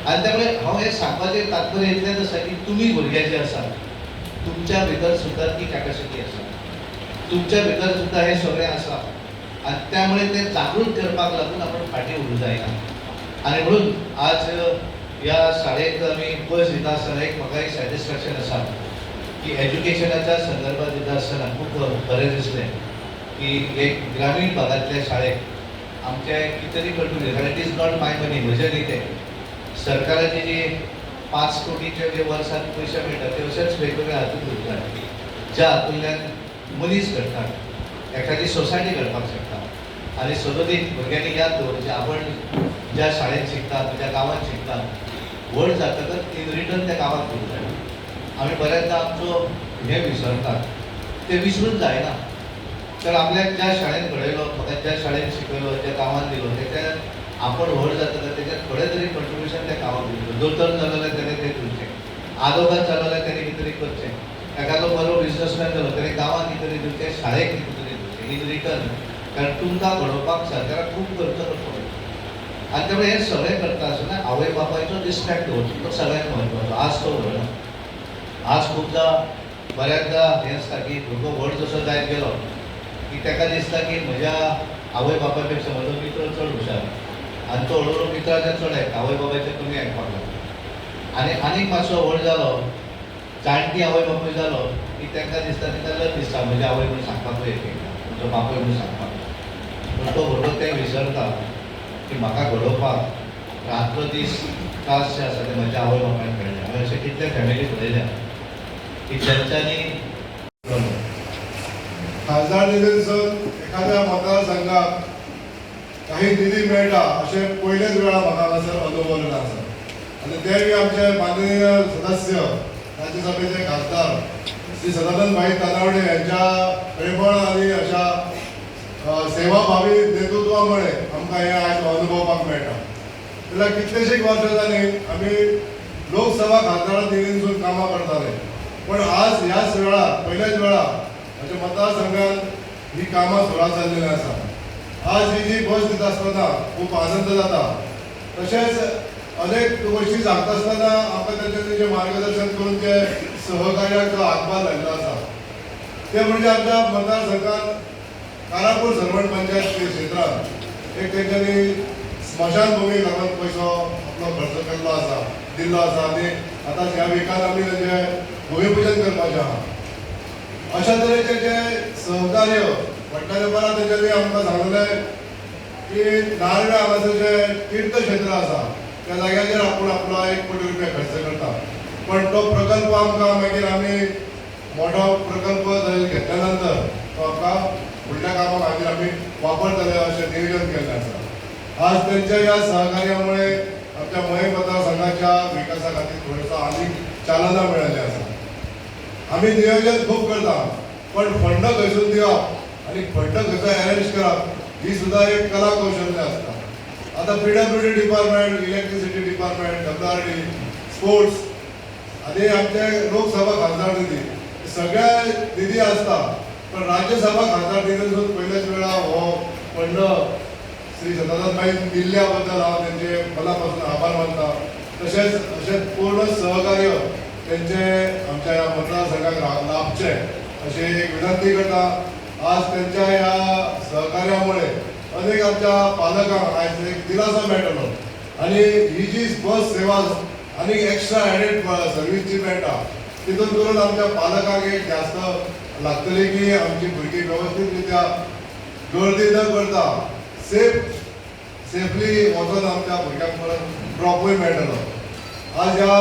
आनी त्यामुळे हांव हें सांगपाचें तात्पर्य इतलेंच आसा की तुमी भुरगे जे आसा, तुमच्या भितर सुद्दां ती कॅपॅसिटी आसा, तुमच्या भितर सुद्दां हें सगळें आसा आनी त्यामुळे तें जागृत करपाक लागून आपण फाटीं उरूंक जायना. आनी म्हणून आज ह्या शाळेक आमी बस दिता आसतना एक म्हाका एक सॅटिस्फॅक्शन आसा की एज्युकेशनाच्या संदर्भात दिता आसतना खूब बरें दिसलें की एक ग्रामीण भागांतल्या शाळेक आमचे कितें तरी कंट्रिब्युट, कारण it is not my money, म्हजें न्ही तें. सरकाराची जी 5 कोटीचे जे वर्साक पयशे मेळटा ते अशेच वेगवेगळ्या हातूंत उरतात, ज्या हातूंतल्यान मनीस घडटा, एखादी सोसायटी घडपाक शकता. आनी सदोदीत भुरग्यांनी याद दवरचें, आपण ज्या शाळेंत शिकतात, ज्या गांवांत शिकतात, व्हड जातकच इन रिटर्न त्या गांवांत दिवंक जाय. आमी बऱ्याचदा आमचो हें विसरतात, ते विसरून जायना. तर आपल्याक ज्या शाळेंत घडयलो, म्हाका ज्या शाळेंत शिकयलो, ज्या गांवांत दिलो, तेच्या आपण व्हड जातकच तेच्यात थोडें तरी कंट्रिब्युशन त्या गांवाक दिवचें. दोतोर जालो जाल्यार तेणें तें दिवचें, आदोगाद जालो जाल्यार तेणें कितें तरी करचें, एखादो बरो बिजनसमॅन जालो तेणें गांवांत कितें तरी दिवचें, शाळेक कितें तरी दिवचें इन रिटर्न, कारण तुमकां घडोवपाक सरकाराक खूब खर्च करचो पडटा. आनी त्यामुळे हें सगळें करता आसतना आवय बापायचो रिस्पेक्ट दवरचो, तो सगळ्यात म्हत्वाचो. आज तो उरना. आज खुबदां बऱ्याचदा हें आसता की भुरगो व्हड जसो जायत गेलो की ताका दिसता की म्हज्या आवय बापायपेक्षा म्हजो मित्र चड हुशार आनी तो हळू हळू मित्राचें चड आयकता, आवय बापायचें कमी आयकपाक लागता. आनी आनीक मातसो व्हड जालो, जाणटी आवय बापूय जालो की तांकां दिसता, तांकां लज दिसता म्हजी आवय म्हणून सांगपाकूय एक एकदां, म्हजो बापूय म्हणून सांगपाक. पूण तो भुरगो तें विसरता की म्हाका घडोवपाक रात्र दीस त्रास जे आसा ते म्हज्या आवय बापायन काडले. हांवें अशे कितले फॅमिली पळयल्या की ज्यांच्यांनी खासदार निधीसून एखाद्या मतदारसंघात काही निधी मेळटा अशें पयलेच वेळा म्हाका हांगासर अनुभवलेलें आसा. आनी ते बी आमचे माननीय सदस्य, राज्यसभेचे खासदार श्री सदानंद भाई तानावडे यांच्या प्रेमळ आनी अशा सेवाभावी नेतृत्वामुळे आमकां हें आयज अनुभवपाक मेळटा. जाल्यार कितलेशीच वर्सां जालीं आमी लोकसभा खासदार निधींसून कामां करताले, पण आज ह्याच वेळार पयल्याच वेळा म्हज्या मतदारसंघात ही कामां सुरवात जाल्लेली आसा. आज ही जी बस दिता आसतना खूब आनंद जाता. तशेंच अनेक गोश्टी सांगता आसतना आमकां तांच्यांनी जें मार्गदर्शन करून जे सहकार्याक जो हातभार लायिल्लो आसा, ते म्हणजे आमच्या मतदारसंघात कारापूर सरवण पंचायत क्षेत्रांत एक तेंच्यांनी स्मशानभूमी लागून पयसो आपलो खर्च केल्लो आसा, दिल्लो आसा. आनी आतां ह्या विकान आमी तेजें भुमीपुजन करपाचें आहा. अशा तरेचे जे सहकार्य म्हटल्या तेंपार तेंच्यांनी आमकां सांगलें की नार्वे हांगासर जें तीर्थक्षेत्र आसा त्या जाग्याचेर आपूण आपलो 1 कोटी रुपया खर्च करता, पण तो प्रकल्प आमकां मागीर आमी मोठो प्रकल्प घेतल्या नंतर तो आमकां फुडल्या कामा खातीर आमी वापरतले अशें नियोजन केल्लें आसा. आज तेंच्या ह्या सहकार्यामुळे आमच्या मये मतदारसंघाच्या विकासा खातीर थोडोसो आनीक चालना मेळिल्ली आसा. आमी नियोजन खूब करता, पण फंड खंयसून दिवप आनी फंड खंयचो अरेंज करप ही सुद्दां एक कला कौशल्य आसता. आतां PWD department, electricity department, WRD, sports आनी आमचे लोकसभा खासदार निधी, सगळे निधी आसता, पण राज्यसभा खासदार निधीसून पयल्याच वेळा हो फंड श्री सदानंद भाई दिल्ल्या बद्दल हांव तेंचे मना पासून आभार मानता. तशेंच अशें पूर्ण सहकार्य तेंचे आमच्या ह्या मतदारसंघाक लाभचें अशी एक विनंती करता. आज तेंच्या ह्या सहकार्यामुळे अनेक आमच्या पालकांक आयज एक दिलासो मेळटलो आनी ही जी बस सेवा आनी एक्स्ट्रा एडेड सर्वीस जी मेळटा, तितून करून आमच्या पालकांक एक जास्त लागतली की आमची भुरगीं वेवस्थीत रित्या गर्दी न करता सेफली वचून आमच्या भुरग्यांक परत ड्रॉपूय मेळटलो. आज ह्या